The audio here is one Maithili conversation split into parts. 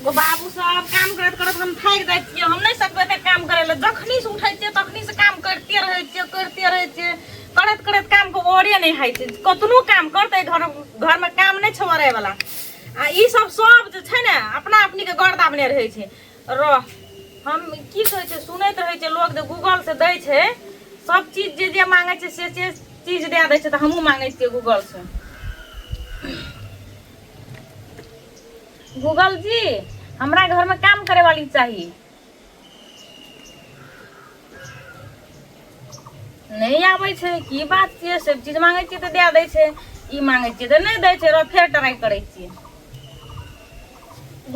गो बाबू सब काम करैत करैत हम थाकि जाइ छियै। हम नहि सकबै एते काम करै लए। जखनी से उठै छियै तखनी से काम करिते रहै छियै, करिते रहै छियै। करैत करैत कामके ओरे नहि होइ छै। कतनो काम करतै घर घरमे काम नहि छै ओरैवला। आ ई सब सब जे छै ने अपना अपनीके गर दाबने रहै छै। रह हम की कहै छै, सुनैत रहै छै लोक जे गूगल से दै छै सब चीज, जे जे मांगै छै से से चीज दए दै छै, तऽ हमहूँ मांगै छियै गूगल से। गूगल जी, हमरा घरमे काम करे वाली चाही। नहि आबै छै, की बात छियै? सब चीज मांगै छियै तऽ दए दै छै, ई मांगै छियै तऽ नहि दै छै। रह, फेर ट्राई करै छियै।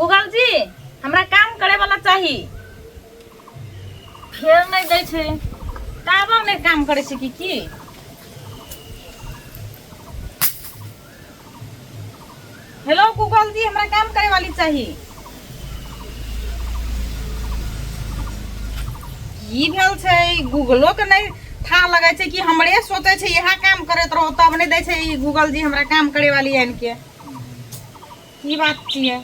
गूगल जी, हमरा काम करे वाला चाही। फेर नहि दै छै। टावर नहि काम करै छै की की? हेलो गूगल जी, हमरा काम करे वाली चाही। की भेल छै? गूगलो के नहि था लगै छै कि हमरे सोचै छै इएह काम करैत रहो, तब नहि दै छै ई गूगल जी हमरा काम करे वाली आनि के। की बात छियै?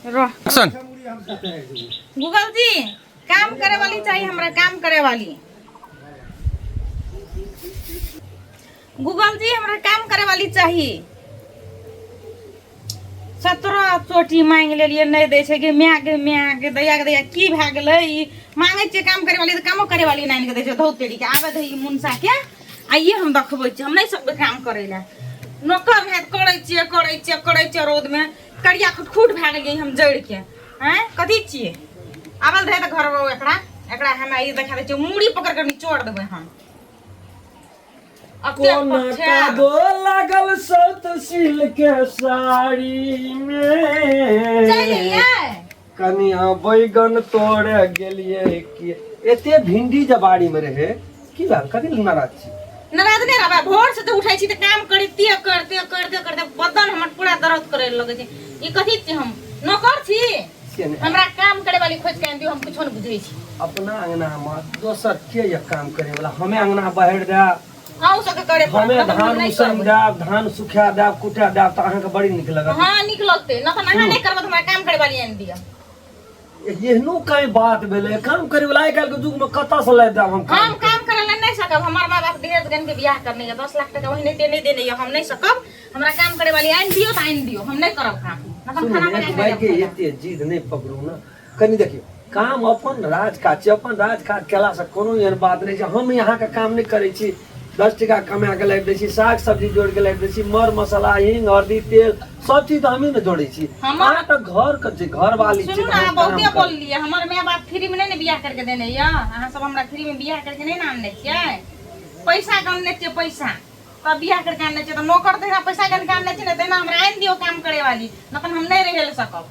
रह एक्शन। गूगल जी, काम करे वाली चाहिए हमरा, काम करे वाली। गूगल जी, हमरा काम करे वाली चाही। 17 चोटी मांगि लेलियै, नहि दै छै। गे माय, गे माय, गे दैया, गे दैया, की भए गेलै? ई मांगै छियै काम करे वाली तऽ कामो करे वाली नहि आनि कऽ दै छै। धौ तेरी के, आबे दही मुनसा के, आइए हम देखबै छियै। हम नहि सकबै काम करै लए। नौकर हैत करै छियै, करै छियै, करै छियै। रौदमे करिया खुटखुट भए गेलियै हम जड़िके। आँय, कथी छियै? आबल रहै तऽ घर एकरा एकरा हम ई देखा दै छियै, मूड़ी पकड़ कऽ निचोड़ देबै हम। कोना कादो लागल सत सिल्क के साड़ी में, कनिया बैगन तोड़े गेलिए कि एते भिंडी जे बाड़ी में रहे। की भेल? कथी लए नाराज छी? नाराज नहि रहबै? भोर से तऽ उठै छी तऽ काम करिते करिते करिते करिते बदन हमर पूरा दर्द करे लगै छै। ई कथी छी? हम नौकर छी? से नहि। हमरा काम करे वाली खोज के आनि दियौ, हम किछो नहि बुझै छी। अपना अंगना में दोसर के ये काम करे वाला? हमें अंगना बहर देब, अहूँ सबके करे पड़त, हमें नहि तऽ हम धान नहि उसैन करबै। देब, धान सुखा देब, कुटा देब तऽ अहाँके बड़ी नीक लगत। हाँ, नीक लगतै। नहि तऽ अहाँ नहि करबै तऽ हमरा काम करे वाली आनि दिअ। एहनो कहीं बात भेलै? काम करे वाला आइ काल्हि के युग में कतऽ से लाबि देब हम काम? हम काम करे ला नहीं सकब। हमार माँ बाप ढेर गन के बियाह करने ये, 10 लाख टका ओहिने ते नहीं देने ये। हम नहीं सकब। हमरा काम करे वाली आनि दियो तऽ आनि दियो, हम नहीं करब काम। न तऽ सुनू खाना ने, बना एक के भाई के देब। एते जिद नहि पकड़ू ने। कनि देखियौ, काम अपन राज काज छै। अपन राज काज केलासँ कोनो एहन बात नहि छै। हम यहाँके काम नहि करै छी, 10 टका कमा कऽ लाबि दै छी, साग सब्जी जोड़ि कऽ लाबि दै छी, मर मसाला, हींग, हरदी, तेल, सब चीज तऽ हमही ने जोड़ै छी। अहाँ तऽ घरके जे घरवाली सुनू छी ने, तऽ अहाँ हम काम बहुते करब। बोललियै। हमर माय बाप फ्री में नहीं ने बियाह करके देने यऽ। अहाँ सब हमरा फ्री में बियाह करके नहीं ने आनने छियै। पैसा गनने छियै, पैसा तब बियाह करके आनने छियै। तऽ नौकर तहिना पैसा गन के आनने छियै ने, तहिना हमरा आनि दियौ काम करे वाली, नहि तऽ हम नहीं रहै लए सकब।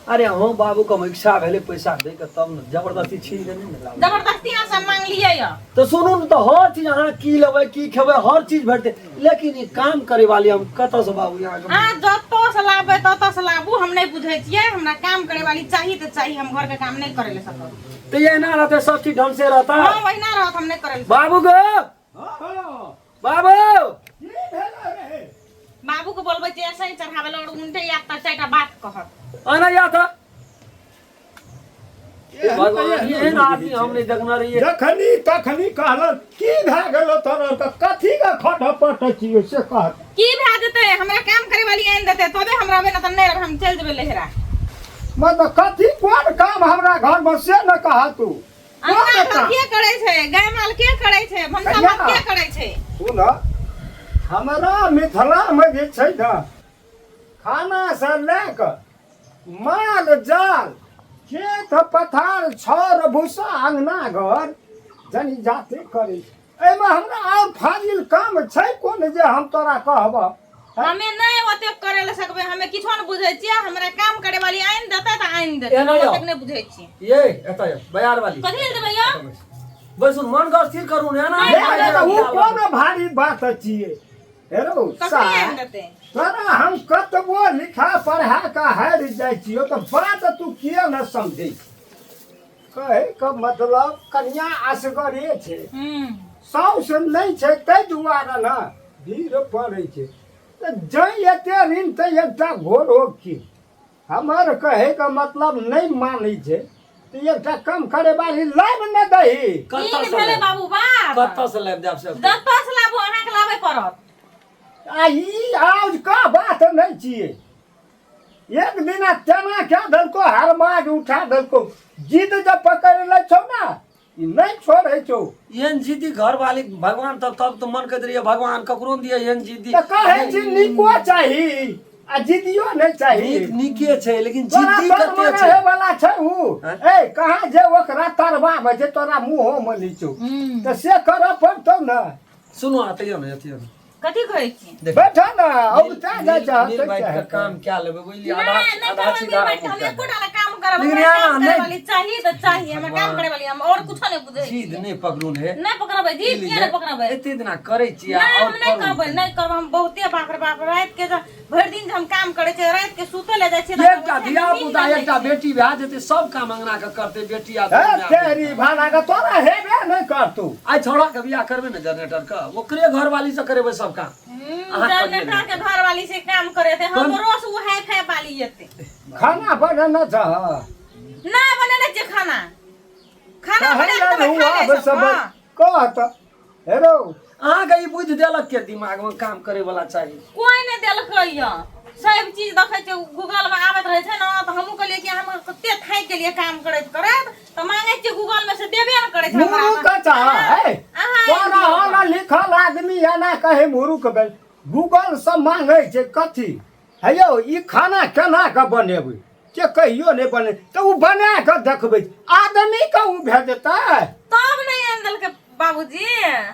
अरे अहूँ बाबू के इच्छा भेलै पैसा दै के तब ने, जबरदस्ती छीन के नहि ने लाबै। जबरदस्ती अहाँ सब मांगलियै यऽ। तऽ सुनू ने, तऽ हर चीज अहाँ की लेबै, की खेबै, हर चीज भेटतै, लेकिन ई काम करे वाली हम कतऽ से बाबू यहाँ? अहाँ जतऽ से लाबबै ततऽ से लाबू, हम नहि बुझै छियै। हमरा काम करे वाली चाही तऽ चाही। हम घर के काम नहि करे लए सकब। तऽ एना रहतै, सब चीज ढंग से रहता। हँ, ओहिना रहत, हम नहि करे लए सकब। बाबू गो, बाबू। की भेलै रे? बाबू के बोलबै जे ऐसे ही चढ़ाबै लए और उनटे याद तऽ चारिटा बात कहत। आना या था। एहन भगवान, एहन एहन आदमी हम नहीं देखने रहिए। जखनी तखनी कहलन, की भए गेलो तोरा के? कथी के खट पट छियो से कह। की भए जेतै? हमरा काम करे वाली आनि देतै तबे हम रहबै, ना तऽ नहि रहबै, हम चलि जेबै लहिरा। मतलब कथी, कोन काम हमरा घर में से न कह तू। अंगना घर के करै छै? गाय माल के करै छै? भनसा भात के करै छै? सुन, हमरा मिथिला में जे छै ने, खाना से लए कऽ माल जाल, खेत पथार, छर भूसा, अंगना घर जनी जाते करै छै। एहिमे हमरा आओर फाजिल काम छै कोन जे हम तोरा कहबह? हमे नहि ओतेक करे लए सकबै। हमे किछो नहि बुझै छियै। हमरा काम करे वाली आनि देतै तऽ आनि देतै। एना हम यौ। ओतेक नहि बुझै छियै। ये एतऽ यौ, बजार वाली। कथी लए देबै यौ? बैसू, मन के स्थिर करू ने, एना हे, हे, तऽ ओ कोन भारी बात छियै हेरो? कखनी आनि देतै? तोरा हम कतबो लिखा पढ़ा कऽ हारि जाइ छियौ तऽ बात तू किए न समझै छी? कहै के मतलब कनिया असगरे छै, साउस नहि छै, ताहि दुआरे ने भीड़ पड़ै छै। तऽ जै एते ऋण तऽ एकटा घोड़ो की। हमर कहैके मतलब नहि मानै छै तऽ एकटा कम करे वाली लाइब ने दही। ई ने भेलै बाबू बात। कतऽ से लाबि देब से? जतऽ से लाबू, अहाँके लाबै पड़त। आ ई आज का बात नहि छियै, एक दिना तेना कए देलको, हरमाज उठा देलको। जिद जब पकड़ लै छौ ने, ई नहि छोड़ै छौ। एहन जिद्दी घरवाली भगवान, तब तब तऽ मन कहैत रहियै भगवान ककरो ने दिअ एहन जिद्दी। तऽ कहै छी नीको चाही आ जिद्दियो नहि चाही। नीक नीके छै, लेकिन तोरा जिद्दी तरमे कते छै रहै वाला छै उ। आँय? ए कहाँ जे ओकरा तरबामे जे तोरा मुँहोमे लै छौ तऽ से करऽ पड़तौ ने। सुनू, अतैयो ने, अतैयो ने। कथी कहै छी? देख बैठ ने, औगता जाइ छै। मिल हँसै बाँटि छै। कऽ काम कए लेबै, बुझलियै? नहि आधा नहि आधा करबै सीधा मिल बाँटि कऽ, हम हमहूँ कए एको टा काम करब। लेकिन हमरा यहाँ काम करे नहि- वाली चाहिए तऽ चाहिए हमरा काम करे वाली, हम और कुछो नहि बुझै जिद छियै। नहि पकड़ू ने। नहि पकड़बै जिद, किया नहि पकड़बै? एते दिना करै छी आ नहि, और हम नहि करू। करबै, नहि करबै। हम बहुते बाप रे बाप, राति के जे भरि दिन जे हम काम करै छियै, राति के सुतै लए जाइ छियै तऽ एकटा धिया पुता, एकटा बेटी भए जेतै, सब काम अंगना के करतै बेटी आ हे तेरी भाड़ा के तोरा हेबे नहि करतौ। आइ छौड़ा के बियाह करबै ने जनरेटर के, ओकरे घरवाली से करेबै सब काम। अहाँ करियै ने। जनरेटर के घरवाली से काम करेतै, हमरो से उ हाई फाई वाली एतै। खाना बनेने छह? नहि बनेने छियै खाना। खाना कहै बना कऽ लए देबै, खा आब लै सब सब, हँ। कह तऽ हेरो। अहाँके ई बुद्धि देलक के दिमाग में काम करे वाला चाही? कोई नहि देलकै यऽ। सब चीज देखै छियै गूगल में आबैत रहै छै ने, तऽ हमहूँ कहलियै कि हम कते थाकि गेलियै काम करैत करैत, तऽ मांगै छियै गूगल में से देबे ने करै छै हमरा। मुरुख चाह है अहाँ पढ़ल लिखल आदमी एना कहे मुरुख भेल। गूगल से मांगै छै कथी? हे यौ, ई खाना केना कऽ बनेबै के कहियो नहि बने तऽ ओ बना कऽ देखबै छै। आदमीके ओ भेजतै। तब नहि आनि देलकै बाबूजी।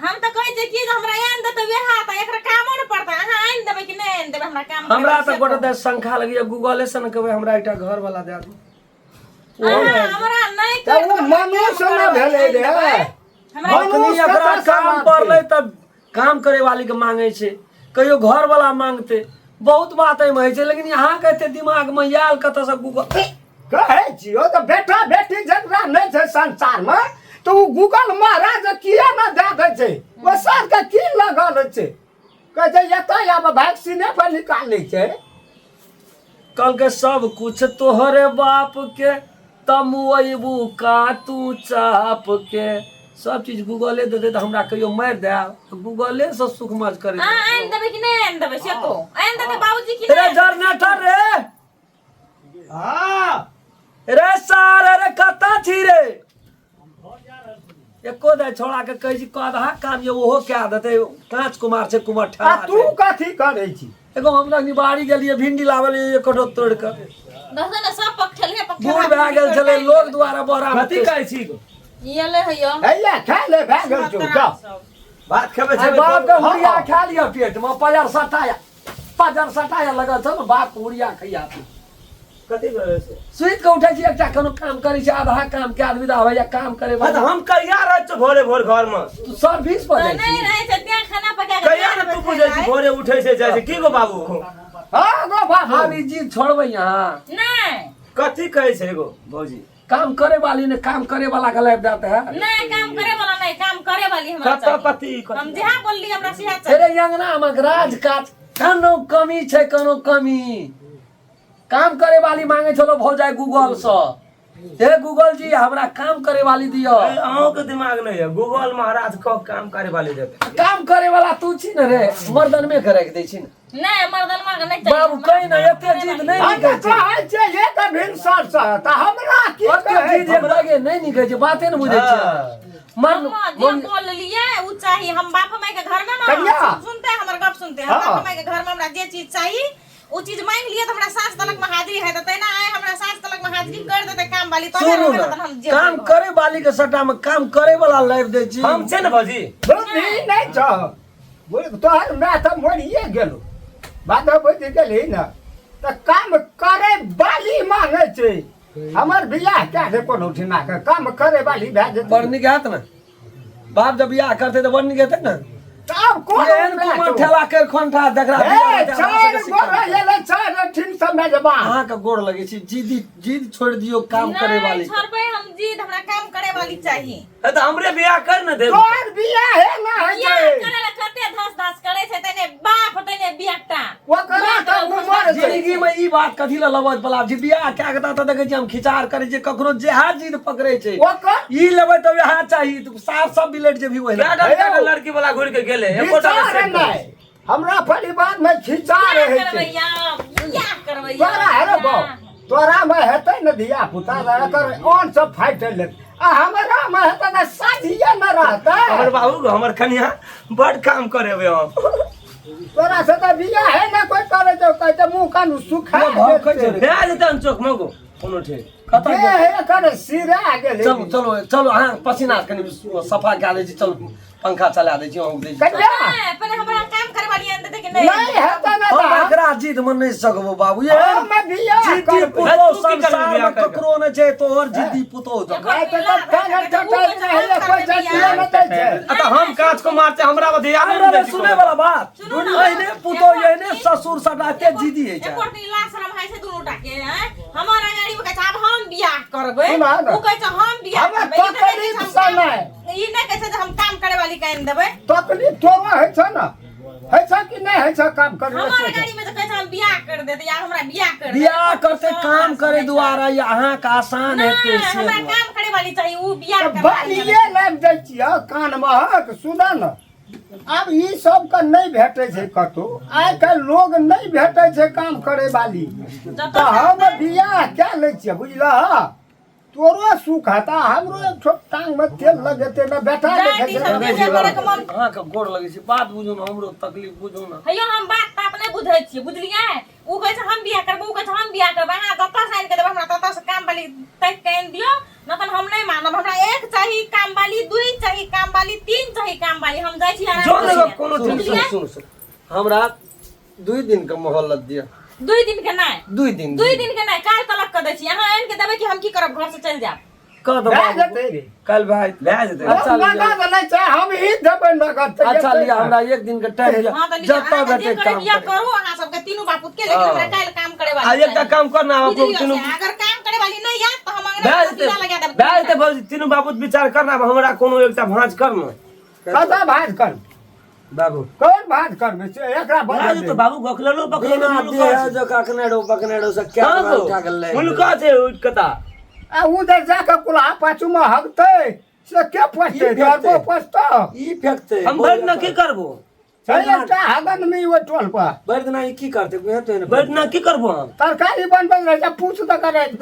हम तऽ कहै छियै कि जे हमरा आनि देतै वएह तऽ एकरा कामो नहि पड़तै। अहाँ आनि देबै कि नहि आनि देबै हमरा काम करे हमरा वाला तऽ से गोटे कहू। दे शंखा लगैया, गूगले से ने कहबै हमरा एकटा घर वाला दए दू। अहाँ हमरा नहि तऽ करि ओ देबै, हमरा मनुष्य काम ने करे वाली भेलै आनि रे। देबै। हमरा अखनी मनुष्य एकरा कतऽ काम समाप्त पड़लै तब काम करे वाली के मांगे छै, कहियो घर वाला मांगते, बहुत बात एहिमे होइ छै। लेकिन अहाँके एते दिमाग में आयल कतऽसँ गूगल? कहै छियौ तऽ बेटा बेटी जकरा नहि छै संसारमे तऽ ओ गूगल महाराज किया ने दए दै छै? ओ सरके की लगल छै? कहै छै एतऽ आब वैक्सीने पर निकालै छै। कहलकै सब कुछ तोहरे बाप के तमुएबू का तू चाप के। सब चीज गूगले देतै तऽ हमरा कहियो मारि दे, गूगले से सुख मज करे। अहाँ आनि देबै कि नहि आनि देबै से कहू। आनि देतै बाबूजी कि रे नहि? जनरेटर रे। हँ। रे सार, अरे कतऽ छी रे? एको दे छोड़ा के कहै छी कदहा काम ये, ओहो कए देतै। काँच कुमार छै, कुमार आ ठेला तू छै। कथी करै छी? एगो हम लग बाड़ी गेलियै भिंडी लाबै लिए, एक कटो तोड़ि कऽ। दस ने सब पकठेले पकठेला। बूढ़ भए गेल छलै लोक द्वारा बड़ा। कथी कहै छी? ये ले हैयो। हैया खा ले, भए गेल छौ, जा। भात खेबै? आइ छेबै। बाप के हुरिया खा लिअ, पेट मे पजर सटाया पजर सटाया लगल छौ ने, बाप के हुरिया खैया तू। कथी करै छै? सुति कऽ उठै छी, एकटा कोनो काम करै छी, आधा काम के आदमी तऽ आबैया काम करे हँ, तऽ हम कहिया रहै छियौ भोरे भोर घरमे? तू सर्विस पर जाइ नहि छी। रहै छै तें खाना पका के कहिया ने तू बुझै छी भोरे उठै छै जाइ छै की गो बाबू? हँ गो बाबू। आब ई जीत छोड़बै अहाँ? नहि। कथी कहै छै गो भौजी? काम करे वाली ने काम करे वाला के लाइफ जाता है। नहीं, काम करे वाला नहीं, काम करे वाली हमरा कतऽ चाहिए। कथी कथी? हम जहाँ बोलली हमरा सेहा चाहिए। अरे अंगना में राज काज कोनो कमी छै? कोनो कमी? काम करे वाली मांगे छलो भौजाई गूगल से, हे गूगल जी, हमरा काम करे वाली दियो। अहूँ के दिमाग नहीं है, गूगल महाराज कह काम करे वाली देते। काम करे वाला तू छी ने रे, मर्दन में करे के दै छी ने। नहीं, मर्दनमा के नहीं चाहिए। बाबू कहीं ना एते जिद नहीं हम निकले तऽ छै। कहै छियै एक भिनसर से तऽ हमरा की ओते कहै जिद एक लगे नहीं निकले छै, बाते ने बुझै छै। मर्द हम जे बोललिए उ चाहिए। हम बाप माय के घर में ना कहिया? सुनते हमर गप सुनते हम। हाँ। बाप माय के घर में हमरा जे चीज चाहिए उ चीज मांग लिए तऽ हमरा सास तलक में हाजिरी है, तऽ तैना आए हमरा सास तलक में हाजिरी कर देते काम वाली तो सुनू हमरा ने, हम जे काम करे वाली के सट्टा में काम करे वाला लाइफ दै छी। हम छै ने भौजी। बुद्धि नहि छौ तोहर, माय तऽ मरिए गेलो बात बुझि गेलही ने? तऽ काम करे वाली मांगै छै। हमर बियाह कए दे कोनो ठिना के, काम करे वाली भए जेतै। बड़ नीक हैत ने बाप, जब बियाह करतै तऽ बड़ नीक हेतै ने। आब कोन एहन उपाय कुमार छौ? ठेला कर खोंठा जकरा ए बियाह हेतै, हमरा चारि सबके गोरा सिखा। एलै चारि ठिन समय जबान। अहाँके गोर लगै छी, जिद जिद छोड़ि दियौ काम करे नहीं वाली के। छोड़बै हम जिद, हमरा काम करे वाली चाहिए। हे तऽ हमरे बियाह कर ने देब। तोहर बियाह हे ना होइ बियाह छै। करे ला कते धस धस करे छै, तने बाप तने बेटा। ओकरा तऽ उमर छै। जिंदगी में ई बात कथी लए लबत बला छै? बियाह कए के तऽ देखै छी हम खिचार करै छियै, ककरो जेहा जिद पकड़ै छै। ओकर ई लेबै तऽ वएह चाही, तू साफ सब बिलट जेबही ओहिना। कएटा कएटा लड़की वाला घुरि के गेलै, एकोटा नहि विचार सेट नहि। हमरा परिवार में खिचार बियाह होइ छै। करबैया, बियाह करबैया। तोरा हेरे बाप, तोरा में हेतै ने धिया पुता, एकर ओन सब फाटि लेत, आ हमरा में हेतै ने साझिए न रहतै। हमर बाबू, हमर कनिया बड काम करेबै हम। तोरा से तऽ बियाह है ने कोइ करै छै, कहै छै मुँह कान सुखा भौंकै छै रे। भए जेतै चौक में गो कोनो ठीक। कतऽ जे गेल? हे एकर सिरा गेलै। चलू चलू चलू, अहाँ पसीना कनि सफा कए दै छी, चलू पंखा चला दै छी, अहूँ दै छी। कहिया? नहि, पहिले हमरा काम करवा लिअ ने, देखे नहि। नहि हेतै ने हम तऽ एकरा जिद में नहि सकबो बाबू, एहन हम बियाह जिद्दी करबै। पुतोह तू की करबै संसार बियाह में करिके? ककरो नहि छै, तोहर जिद्दी पुतोह जकाँ। आइ तऽ तब कानर चटाइ नहि होइए, कोइ जातिए नहि दै छै। आ तऽ हम काज को मारते हमरा बधिया नहि हमरा दै छै सुनै कोनो। वाला बात, सुनू ने। एहने पुतोह एहने ससुर सबटा एते जिद्दी होइ छै। एको दिन लाज शरम होइ छै दुनू टा के, आँय? हमर अगाड़ी मे कहै छै आब हम बियाह करबै, सुना ने। ओ कहै छै हम बियाह हमरा करबै। ई तऽ नहि कहै छै तकलीफ हम सँ काम- नहि। ई नहि कहै छै जे हम काम करे वाली के आनि देबै। तकलीफ तोरो होइ छौ ने, होइ छौ कि नहि होइ छौ काम करे? हमर गाड़ी में तऽ कहै छै हम बियाह कर देतै या हमरा बियाह कर देतै। बियाह करते काम करे दुआरा या अहाँके आसान हेतै नहि, से हमरा दुआरे। काम करे वाली चाही, उ बियाह तऽ करे वाली। बालिए लाबि दै छियौ कान महक। सुनऽ ने, आब ई सबके नहि भेटै छै कतहु, आइ काल्हि लोग नहि भेटै छै काम करे वाली, तऽ हम बियाह कए लै छियै, बुझलह? तोरो सुख हेता, हमरो एक ठोप टांग में तेल लगेते ने बेटा। जाय देखै दी छै। सब लगै छै पूजा करैके मन। अहाँके गोर लगै छै, बात बुझू ने, हमरो तकलीफ बुझू ने। हैयो, हम बात तात नहि बुझै छियै, बुझलियै? उ कहै छै हम बियाह करबै, उ कहै छै हम बियाह करबै। अहाँ जतऽ से आनि के देबै हमरा ततऽ से काम वाली ताकि के आनि दियौ, नहि तऽ हम नहि मानब। हमरा एक चाही काम वाली, दुई चाही काम वाली, तीन चाही काम वाली। हम जाइ छी आराम जो करै ने लए। कोनो सुन ठीक। सुन सुन सुन, हमरा 2 दिन के मोहलत दिअ। 2 दिन के नहि। 2 दिन। 2 दिन के नहि, काल्हि तलक कऽ दै छी। अहाँ आनि के देबै कि हम की करब, घर से चलि जायब। कह दो भए बाबू। जेतै रे। काल्हि भाई भए जेतै। अच्छा लिअ। नगद नहि छै, हम ही देबै नगद तऽ अच्छा जेतै लिअ, ने। हमरा 1 दिन के टाइम दिअ। हँ तऽ लिअ, जतऽ अहाँके जे भेटै करे काम बियाह करे। करू अहाँ सबके तीनू बापूत के, लेकिन हमरा काल्हि काम करे वाली आ एकटा चाही। काम कर ना बापू। बुझलियौ तीनू से, अगर काम करे वाली नहि आयत तऽ हम अंगना भए में जेतै, पतीला लगा देब। भए जेतै भौजी, तीनू बापूत विचार कर ना, हमरा कोनो एकटा भाँज कर ना। कतऽ भाज कर बाबू? कोन भाज करबै से एकरा भए बदल जेतौ दे। बाबू, गखलेलो बखलेलो। बिना देह जो कखने रो बकने रो से क्या हँ उठा के ले। हुनका छै उठि कता। आ उधर जाके कुल्हा पाछू में हगतै से के पोसतै? ई फेकतै। तोहर पोसतौ? ई फेकतै। हम भरि दिना की करबो? छै एकटा हगन में ओहि टोल पर। भरि दिना ई की करतै? उहे तो भरि दिना की करबो हम? तरकारी बनबै रहै छै, पूछ दऽ कऽ राखि दै।